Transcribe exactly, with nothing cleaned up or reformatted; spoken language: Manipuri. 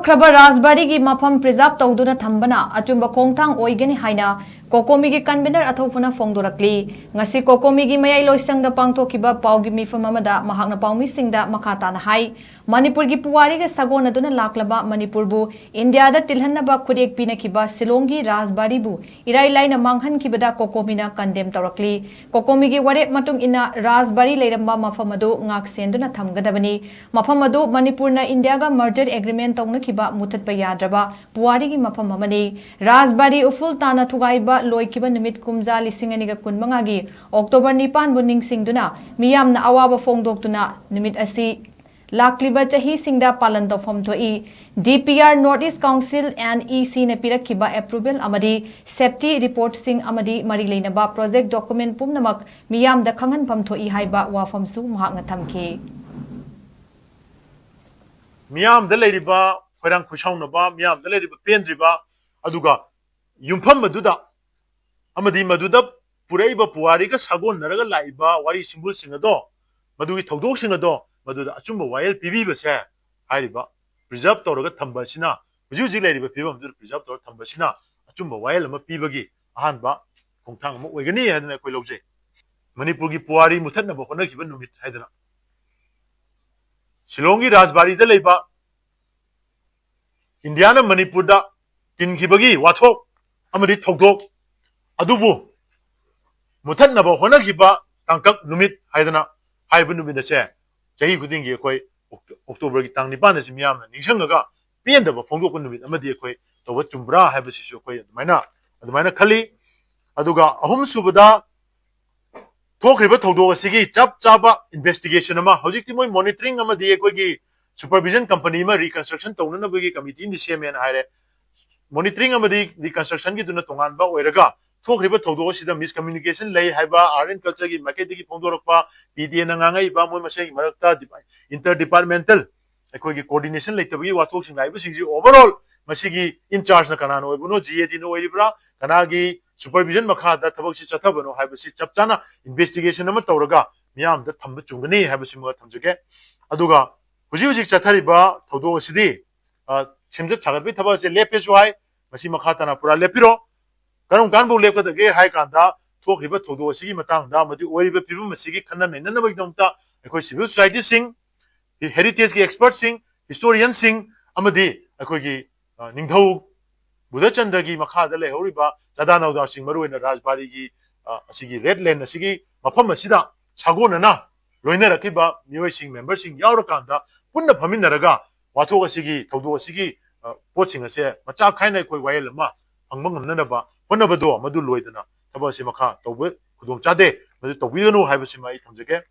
ꯈ꯭ꯔꯕ ꯔꯥꯖꯕꯥꯔꯤꯒꯤ ꯃꯐꯝ ꯄ꯭ꯔꯤꯖꯥꯔꯚ ꯇꯧꯗꯨꯅ ꯊꯝꯕꯅ ꯑꯆꯨꯝꯕ ꯈꯣꯡꯊꯥꯡ ꯑꯣꯏꯒꯅꯤ ꯍꯥꯏꯅ ꯀꯣꯀꯣꯃꯤꯒꯤ ꯀꯟꯚꯦꯅꯔ ꯑꯊꯧꯕꯅ ꯐꯣꯡꯗꯣꯔꯛꯂꯤ꯫ ꯉꯁꯤ ꯀꯣꯀꯣꯃꯤꯒꯤ ꯃꯌꯥꯏ ꯂꯣꯏꯁꯪꯗ ꯄꯥꯡꯊꯣꯛꯈꯤꯕ ꯄꯥꯎꯒꯤ ꯃꯤꯐꯝ ꯑꯃꯗ ꯃꯍꯥꯛꯅ ꯄꯥꯎꯃꯤꯁꯤꯡꯗ ꯃꯈꯥ ꯇꯥꯅ ꯍꯥꯏ, ꯃꯅꯤꯄꯨꯔꯒꯤ ꯄꯨꯋꯥꯔꯤꯒ ꯁꯥꯒꯣꯟꯅꯗꯨꯅ ꯂꯥꯛꯂꯕ ꯃꯅꯤꯄꯨꯔꯕꯨ ꯏꯟꯗꯤꯌꯥꯗ ꯇꯤꯜꯍꯟꯅꯕ ꯈꯨꯠꯌꯦꯛ ꯄꯤꯅꯈꯤꯕ ꯁꯤꯂꯣꯡꯒꯤ ꯔꯥꯖꯕꯥꯔꯤꯕꯨ ꯏꯔꯥꯏ ꯂꯥꯏꯅ ꯃꯥꯡꯍꯟꯈꯤꯕꯗ ꯀꯣꯀꯣꯃꯤꯅ ꯀꯟꯗꯦꯝ ꯇꯧꯔꯛꯂꯤ꯫ ꯀꯣꯀꯣꯃꯤꯒꯤ ꯋꯥꯔꯦꯞ ꯃꯇꯨꯡ ꯏꯟꯅ ꯔꯥꯖꯕꯥꯔꯤ ꯂꯩꯔꯝꯕ ꯃꯐꯝ ꯑꯗꯨ ꯉꯥꯛ ꯁꯦꯟꯗꯨꯅ ꯊꯝꯒꯗꯕꯅꯤ꯫ ꯃꯐꯝ ꯑꯗꯨ ꯃꯅꯤꯄꯨꯔꯅ ꯏꯟꯗꯤꯌꯥꯒ merger agreement ꯇꯧꯅꯈꯤꯕ ꯃꯨꯊꯠꯄ ꯌꯥꯗ꯭ꯔꯕ ꯄꯨꯋꯥꯔꯤꯒꯤ ꯃꯐꯝ ꯑꯃꯅꯤ꯫ ꯔꯥꯖꯕꯥꯔꯤ ꯎꯐꯨꯜ ꯇꯥꯅ ꯊꯨꯒꯥꯏꯕ ꯂꯣꯏꯈꯤꯕ ꯅꯨꯃꯤꯠ ꯀꯨꯝꯖꯥ ꯂꯤꯁꯤꯡ ꯑꯅꯤꯒ ꯀꯨꯟꯃꯉꯥꯒꯤ ꯑꯣꯛꯇꯣꯕꯔ ꯅꯤꯄꯥꯟꯕꯨ ꯅꯤꯡꯁꯤꯡꯗꯨꯅ ꯃꯤꯌꯥꯝꯅ ꯑꯋꯥꯕ ꯐꯣꯡꯗꯣꯛꯇꯨꯅ ꯅꯨꯃꯤꯠ ꯑꯁꯤ ꯂꯥꯛꯂꯤꯕ ꯆꯍꯤꯁꯤꯡꯗ ꯄꯥꯂꯟ ꯇꯧꯐꯝ ꯊꯣꯛꯏ꯫ D P R North East Council and E Cꯅ ꯄꯤꯔꯛꯈꯤꯕ approval ꯑꯃꯗꯤ safety reportꯁꯤꯡ ꯑꯃꯗꯤ ꯃꯔꯤ ꯂꯩꯅꯕ project document ꯄꯨꯝꯅꯃꯛ ꯃꯤꯌꯥꯝꯗ ꯈꯪꯍꯟꯐꯝ ꯊꯣꯛꯏ ꯍꯥꯏꯕ ꯋꯥꯐꯝꯁꯨ ꯃꯍꯥꯛꯅ ꯊꯝꯈꯤ꯫ ꯃꯤꯌꯥꯝꯗ ꯂꯩꯔꯤꯕ ꯈꯣꯏꯔꯥꯡ ꯈꯣꯏꯁꯥꯎꯅꯕ, ꯃꯤꯌꯥꯝꯗ ꯂꯩꯔꯤꯕ ꯄꯦꯟꯗ꯭ꯔꯤꯕ, ꯑꯗꯨꯒ ꯌꯨꯝꯐꯝ ꯑꯗꯨꯗ ꯑꯃꯗꯤ ꯃꯗꯨꯗ ꯄꯨꯔꯛꯏꯕ ꯄꯨꯋꯥꯔꯤꯒ ꯁꯥꯒꯣꯟꯅꯔꯒ ꯂꯥꯛꯏꯕ ꯋꯥꯔꯤ ꯁꯤꯡꯕꯨꯜꯁꯤꯡ ꯑꯗꯣ, ꯃꯗꯨꯒꯤ ꯊꯧꯗꯣꯛꯁꯤꯡ ꯑꯗꯣ, ꯃꯗꯨꯗ ꯑꯆꯨꯝꯕ ꯋꯥꯌꯦꯜ ꯄꯤꯕꯤꯕꯁꯦ, ꯍꯥꯏꯔꯤꯕ preserve ꯇꯧꯔꯒ ꯊꯝꯕ ꯑꯁꯤꯅ, ꯍꯧꯖꯤꯛ ꯍꯧꯖꯤꯛ ꯂꯩꯔꯤꯕ ꯐꯤꯕꯝ ꯑꯗꯨꯗ preserve ꯇꯧꯔꯒ ꯊꯝꯕ ꯑꯁꯤꯅ ꯑꯆꯨꯝꯕ ꯋꯥꯌꯦꯜ ꯑꯃ ꯄꯤꯕꯒꯤ ꯑꯍꯥꯟꯕ ꯈꯣꯡꯊꯥꯡ ꯑꯃ ꯑꯣꯏꯒꯅꯤ ꯍꯥꯏꯗꯅ ꯑꯩꯈꯣꯏ ꯂꯧꯖꯩ꯫ ꯃꯅꯤꯄꯨꯔꯒꯤ ꯄꯨꯋꯥꯔꯤ ꯃꯨꯊꯠꯅꯕ ꯍꯣꯠꯅꯈꯤꯕ ꯅꯨꯃꯤꯠ ꯍꯥꯏꯗꯅ ꯁꯤꯂꯣꯡꯒꯤ ꯔꯥꯖꯕꯥꯔꯤꯗ ꯂꯩꯕ ꯏꯟꯗꯤꯌꯥꯅ ꯃꯅꯤꯄꯨꯔꯗ ꯇꯤꯟꯈꯤꯕꯒꯤ ꯋꯥꯊꯣꯛ ꯑꯃꯗꯤ ꯊꯧꯗꯣꯛ ꯑꯗꯨꯕꯨ ꯃꯨꯊꯠꯅꯕ ꯍꯣꯠꯅꯈꯤꯕ ꯇꯥꯡꯀꯛ ꯅꯨꯃꯤꯠ ꯍꯥꯏꯗꯅ ꯍꯥꯏꯕ ꯅꯨꯃꯤꯠ ꯑꯁꯦ ꯆꯍꯤ ꯈꯨꯗꯤꯡꯒꯤ ꯑꯩꯈꯣꯏ ꯑꯣꯛꯇꯣꯕꯔꯒꯤ ꯇꯥꯡ ꯅꯤꯄꯥꯟ ꯑꯁꯤ ꯃꯤꯌꯥꯝꯅ ꯅꯤꯡꯁꯤꯡꯉꯒ ꯄꯦꯟꯗꯕ ꯐꯣꯡꯗꯣꯛꯄ ꯅꯨꯃꯤꯠ ꯑꯃꯗꯤ ꯑꯩꯈꯣꯏ ꯇꯧꯕ ꯆꯨꯝꯕ꯭ꯔꯥ ꯍꯥꯏꯕꯁꯤꯁꯨ ꯑꯩꯈꯣꯏ ꯑꯗꯨꯃꯥꯏꯅ ꯑꯗꯨꯃꯥꯏꯅ ꯈꯜꯂꯤ꯫ ꯑꯗꯨꯒ ꯑꯍꯨꯝꯁꯨꯕꯗ, ꯊꯣꯛꯈ꯭ꯔꯤꯕ ꯊꯧꯗꯣꯛ ꯑꯁꯤꯒꯤ ꯆꯞ ꯆꯥꯕ investigation ꯑꯃ ꯍꯧꯖꯤꯛꯇꯤ ꯃꯣꯏ monitoring ꯑꯃꯗꯤ ꯑꯩꯈꯣꯏꯒꯤ supervision company ꯑꯃ reconstruction ꯇꯧꯅꯅꯕꯒꯤ committee ꯑꯃꯗꯤ ꯁꯦꯝꯃꯦꯅ ꯍꯥꯏꯔꯦ꯫ Monitoring ꯑꯃꯗꯤ reconstructionꯒꯤꯗꯨꯅ ꯇꯣꯉꯥꯟꯕ ꯑꯣꯏꯔꯒ, ꯊꯣꯛꯈ꯭ꯔꯤꯕ ꯊꯧꯗꯣꯛ ꯑꯁꯤꯗ miscommunication ꯂꯩ ꯍꯥꯏꯕ art and cultureꯒꯤ ꯃꯥꯏꯀꯩꯗꯒꯤ ꯐꯣꯡꯗꯣꯔꯛꯄ, PTAꯅ ꯉꯥꯡꯉꯛꯏꯕ ꯃꯣꯏ ꯃꯁꯦꯟꯒꯤ ꯃꯔꯛꯇ inter departmental ꯑꯩꯈꯣꯏꯒꯤ coordination ꯂꯩꯇꯕꯒꯤ ꯋꯥꯊꯣꯛꯁꯤꯡ ꯂꯥꯛꯏꯕꯁꯤꯡꯁꯤ overall ꯃꯁꯤꯒꯤ in chargeꯅ ꯀꯅꯥꯅ ꯑꯣꯏꯕꯅꯣ, GADꯅ ꯑꯣꯏꯔꯤꯕ꯭ꯔꯥ, ꯀꯅꯥꯒꯤ supervision ꯃꯈꯥꯗ ꯊꯕꯛꯁꯤ ꯆꯠꯊꯕꯅꯣ ꯍꯥꯏꯕꯁꯤ ꯆꯞ ꯆꯥꯅ investigation ꯑꯃ ꯇꯧꯔꯒ ꯃꯤꯌꯥꯝꯗ ꯊꯝꯕ ꯆꯨꯝꯒꯅꯤ ꯍꯥꯏꯕꯁꯤꯃ ꯊꯝꯖꯒꯦ꯫ ꯑꯗꯨꯒ ꯍꯧꯖꯤꯛ ꯍꯧꯖꯤꯛ ꯆꯠꯊꯔꯤꯕ ꯊꯧꯗꯣꯛ ꯑꯁꯤꯗꯤ ꯁꯦꯝꯖꯠ ꯁꯥꯒꯠꯄꯒꯤ ꯊꯕꯛ ꯑꯁꯦ ꯂꯦꯞꯄꯦꯁꯨ ꯍꯥꯏ꯫ ꯃꯁꯤ ꯃꯈꯥ ꯇꯥꯅ ꯄꯨꯔꯥ ꯂꯦꯞꯄꯤꯔꯣ꯫ ꯀꯔꯝ ꯀꯥꯟꯕꯨ ꯂꯦꯞꯀꯗꯒꯦ ꯍꯥꯏ ꯀꯥꯟꯗ, ꯊꯣꯛꯈ꯭ꯔꯤꯕ ꯊꯧꯗꯣꯛ ꯑꯁꯤꯒꯤ ꯃꯇꯥꯡꯗ ꯑꯃꯗꯤ ꯑꯣꯏꯔꯤꯕ ꯐꯤꯕꯝ ꯑꯁꯤꯒꯤ ꯈꯟꯅ ꯅꯩꯅꯅꯕꯒꯤꯗꯃꯛꯇ ꯑꯩꯈꯣꯏ ꯁꯤꯚꯤꯜ ꯁꯣꯁꯥꯏꯇꯤꯁꯤꯡ, ꯍꯦꯔꯤꯇꯦꯖꯀꯤ ꯑꯦꯛꯁꯄꯔꯠꯁꯤꯡ, ꯍꯤꯁꯇꯣꯔꯤꯌꯟꯁꯤꯡ ꯑꯃꯗꯤ ꯑꯩꯈꯣꯏꯒꯤ ꯅꯤꯡꯊꯧ ꯕꯨꯙꯆꯟꯗ꯭ꯔꯒꯤ ꯃꯈꯥꯗ ꯂꯩꯍꯧꯔꯤꯕ ꯆꯥꯗꯥ ꯅꯧꯗꯥꯁꯤꯡ, ꯃꯔꯨꯑꯣꯏꯅ ꯔꯥꯖꯕꯥꯔꯤꯒꯤ ꯑꯁꯤꯒꯤ ꯔꯦꯗ ꯂꯦꯟ ꯑꯁꯤꯒꯤ ꯃꯐꯝ ꯑꯁꯤꯗ ꯁꯥꯒꯣꯟꯅꯅ ꯂꯣꯏꯅꯔꯛꯈꯤꯕ ꯃꯤꯑꯣꯏꯁꯤꯡ, ꯃꯦꯝꯕꯔꯁꯤꯡ ꯌꯥꯎꯔꯀꯥꯟꯗ ꯄꯨꯟꯅ ꯐꯝꯃꯤꯟꯅꯔꯒ ꯋꯥꯊꯣꯛ ꯑꯁꯤꯒꯤ, ꯊꯧꯗꯣꯛ ꯑꯁꯤꯒꯤ ꯄꯣꯠꯁꯤꯡ ꯑꯁꯦ ꯃꯆꯥ ꯈꯥꯏꯅ ꯑꯩꯈꯣꯏ ꯋꯥꯌꯦꯜ ꯑꯃ ꯐꯪꯕ ꯉꯝꯅꯅꯕ ꯍꯣꯠꯅꯕꯗꯣ ꯃꯗꯨ ꯂꯣꯏꯗꯅ ꯊꯕꯛ ꯑꯁꯤ ꯃꯈꯥ ꯇꯧꯕ ꯈꯨꯗꯣꯡ ꯆꯥꯗꯦ꯫ ꯃꯗꯨ ꯇꯧꯕꯤꯒꯅꯨ ꯍꯥꯏꯕꯁꯤꯃ ꯑꯩ ꯊꯝꯖꯒꯦ꯫